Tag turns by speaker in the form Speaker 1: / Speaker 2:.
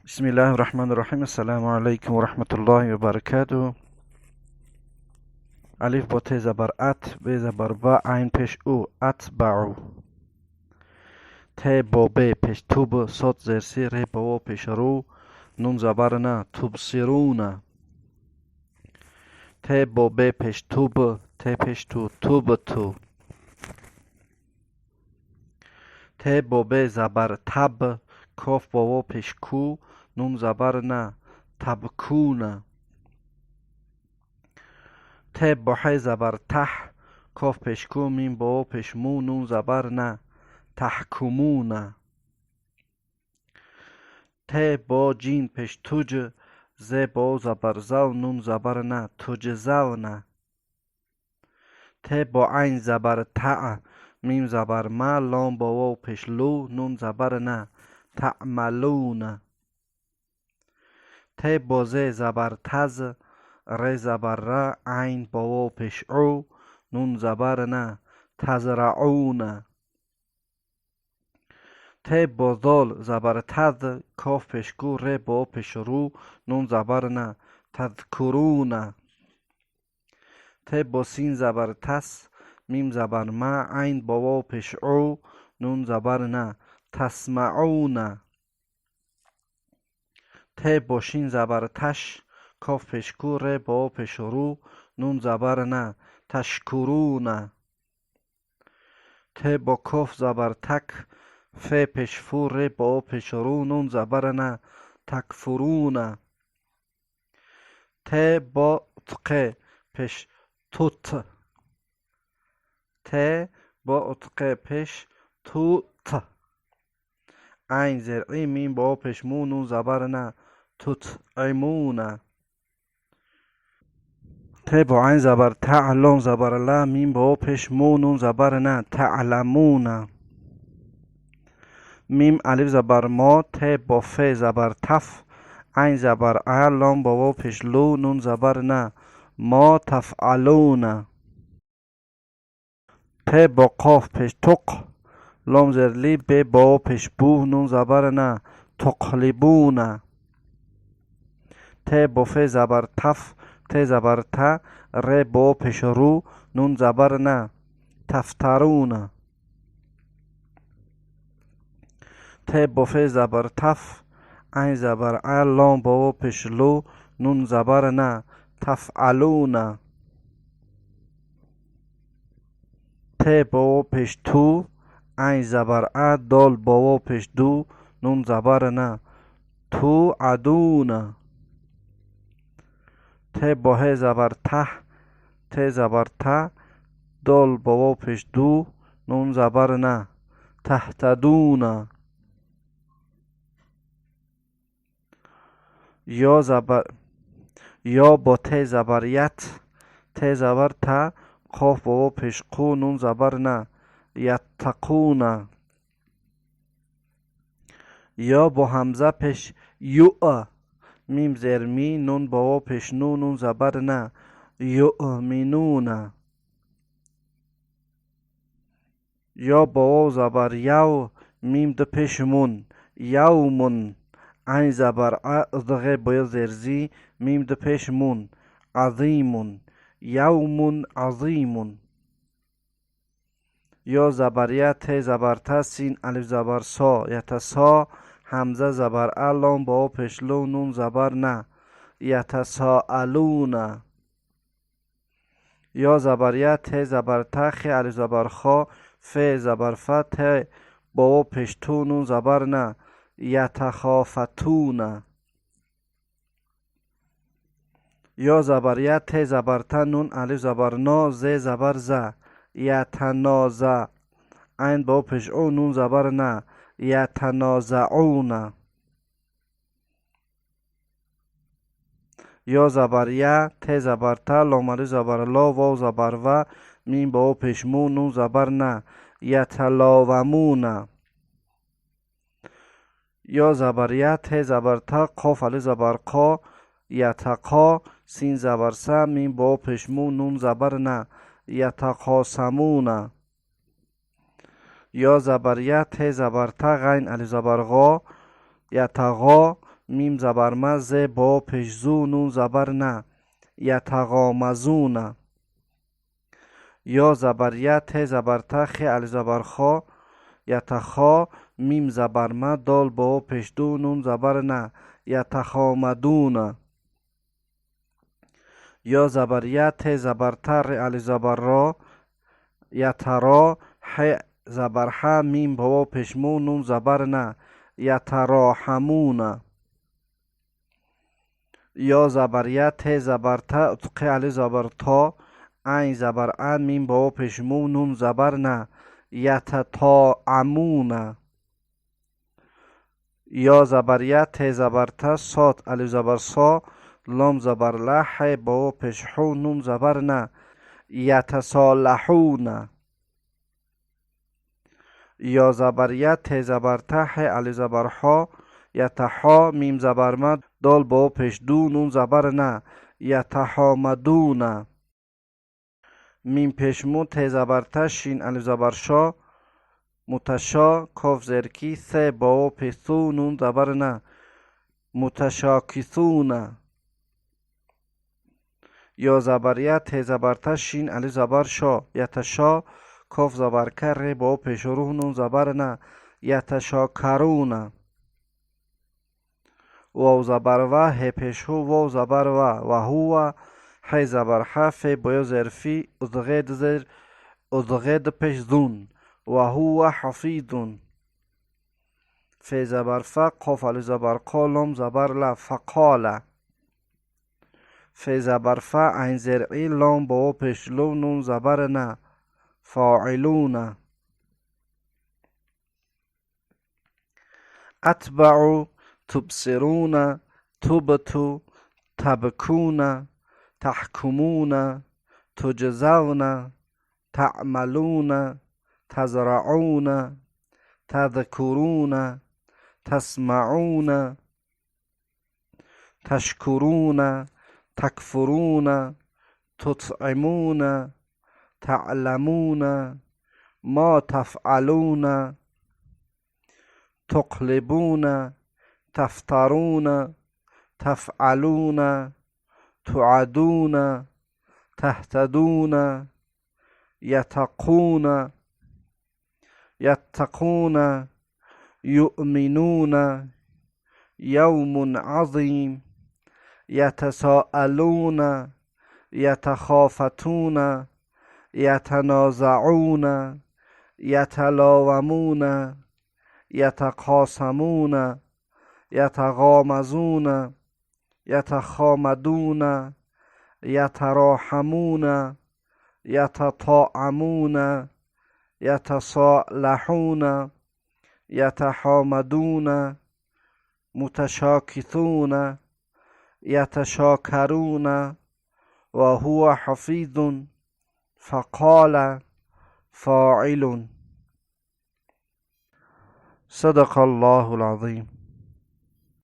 Speaker 1: Бисмиллаҳи раҳмони раҳим. Ассалому алайкум ва раҳматуллоҳи ва баракатуҳ. Алиф бо те забар ат, бе забар ба, айн пеш у, атбау. Те бо бе пеш туб, сод зер си, ре бо во пеш ру, нун забар на, тубсируна. Те бо бе пеш туб, те пеш ту, тубту. Те бо бе забар таб, коф бо во пеш ку, нун забар на, табкуна. Те бо ҳе забар таҳ, коф пеш ку, мим бо во пеш му, нун забар на, таҳкумуна. Те бо ҷин пеш туҷ, зе бо забар зав, нун забар на, туҷзавна. Те бо айн забар таъ, мим забар ма, лом бо вов пеш лу, нун забар на, таъмалуна. Те бо зе забар таз, ре забар ра, айн бо вов пеш ӯ, нун забар на, тазрауна. Те бо зол забар таз, коф пеш ку, ре бо пеш ру, нун забар на, тазкуруна. Те бо син забар тас, мим забар ма, айн бо вов пеш ӯ, нун забар на, тасмауна. Те бо шин забар таш, коф пеш ку, ре бо пеш ру, нун забар на, ташкуруна. Те бо коф забар так, фе пеш фу, ре бо пеш ру, нун забар на, такфуруна. Те бо тқе пеш тут, те бо тқе пеш тут, айн зер и, мим бо пеш му, нун забар на, тутъимуна. Те бо айн забар та, лом забар ла, мим бо пеш му, нун забар на, таъламуна. Мим алиф забар мо, те бо фе забар таф, айн забар а, лом бо во пеш лу, нун забар на, мо тафъалуна. Те бо қоф пеш туқ, лом зер ли, бе бо пеш бу, нун забар на, туқлибуна. Те бо фе забар таф, те забар та, ре бо пеш ру, нун забар на, тафтаруна. Те бо фе забар таф, айн забар а, лом бо во пеш лу, нун забар на, тафъалуна. Те бо во пеш ту, айн забар а, дол бо во пеш ду, нун забар на, туъадуна. Те бо ҳе забар таҳ, те забар та, дол бо во пеш ду, нун забар на, таҳтадуна. Ё забар ё бо те забар ят, те забар та, қоф бо во пеш қу, нун забар на, яттақуна. Ё бо ҳамза пеш юъ, мим зер ми, нун бо во пеш ну, нун забар на, юъминуна. Ё бо вов забар яв, мим ду пеш мун, явмун, айн забар а, зғе бо ё зер зи, мим ду пеш мун, азимун, явмун азимун. Ё забар я, те забар та, син алиф забар со, ятасо, ҳамза забар а, лом бо о пеш лу, нун забар на, ятасоалуна. Ё забар я, те забар та, хе алиф забар хо, фе забар фа, те бо о пеш ту, нун забар на, ятахофатуна. Ё забар я, те забар та, нун алиф забар но, зе забар за, ятаноза, айн бо пеш у, нун забар на, ятанозауна. Ё забар я, те забар та, лом алиф забар ло, вов забар ва, мим бо о пеш му, нун забар на, яталовамуна. Ё забар я, те забар та, қоф алиф забар қо, ятақо, син забар са, мим бо о пеш му, нун забар на, ятақосамуна. Ё забар я, те забар та, ғайн алиф забар ғо, ятағо, мим забар ма, зе бо пеш зу, нун забар на, ятағомазуна. Ё забар я, те забар та, хе алиф забар хо, ятахо, мим забар ма, дол бо пеш ду, нун забар на, ятахомадуна. Ё забар я, те забар та, ре алиф забар ро, ятаро, ҳе забар ҳа, мим бо пеш му, нун забар на, ятароҳамуна. Ё забар я, те забар та, қе алиф забар то, айн забар а, мим бо пеш му, нун забар на, ятатоамуна. Ё забар я, те забар та, сод алиф забар со, лом забар ла, ҳе бо пеш ҳу, нун забар на, ятасолаҳуна. Ё забар я, те забар та, ҳе алиф забар ҳо, ятаҳо, мим забар ма, дол бо пеш ду, нун забар на, ятаҳомадуна. Мим пеш му, те забар та, шин алиф забар шо, муташо, коф зер ки, се бо пеш су, нун забар на, муташокисуна. Ё забар я, те забар та, шин алиф забар шо, яташо, коф забар ка, ре бо пеш ру, нун забар на, яташокаруна. Вов забар ва, ҳе пеш ҳу, вов забар ва, ва ҳува, ҳе забар ҳа, фе бо ё зер фи, узғед зер, узғед пеш зун, ва ҳува ҳафизун. Фе забар фа, қоф алиф забар қо, лом забар ла, фақола. Фе забар фа, айн зер и, лом бо пеш лу, нун забар на, фоилуна. Атбаъу, тубсируна, тубту, табкуна, таҳкумуна, туҷзавна, таъмалуна, тазраъуна, тадкуруна, тасмаъуна, ташкуруна, такфуруна, тутъимуна, таъламуна, ма тафъалуна, туқлибуна, тафтаруна, тафъалуна, туъадуна, таҳтадуна, ятақуна, яттақуна, юъминуна, явмун азим, ятасоалуна, ятахофатуна, ятанозаъуна, яталовамуна, ятақосамуна, ятағомазуна, ятахомадуна, ятароҳамуна, ятатоамуна, ятасолаҳуна, ятаҳомадуна, муташокисуна, яташокаруна, ва ҳува ҳафизун, фақола, фоилун. Садақа Аллоҳул азим.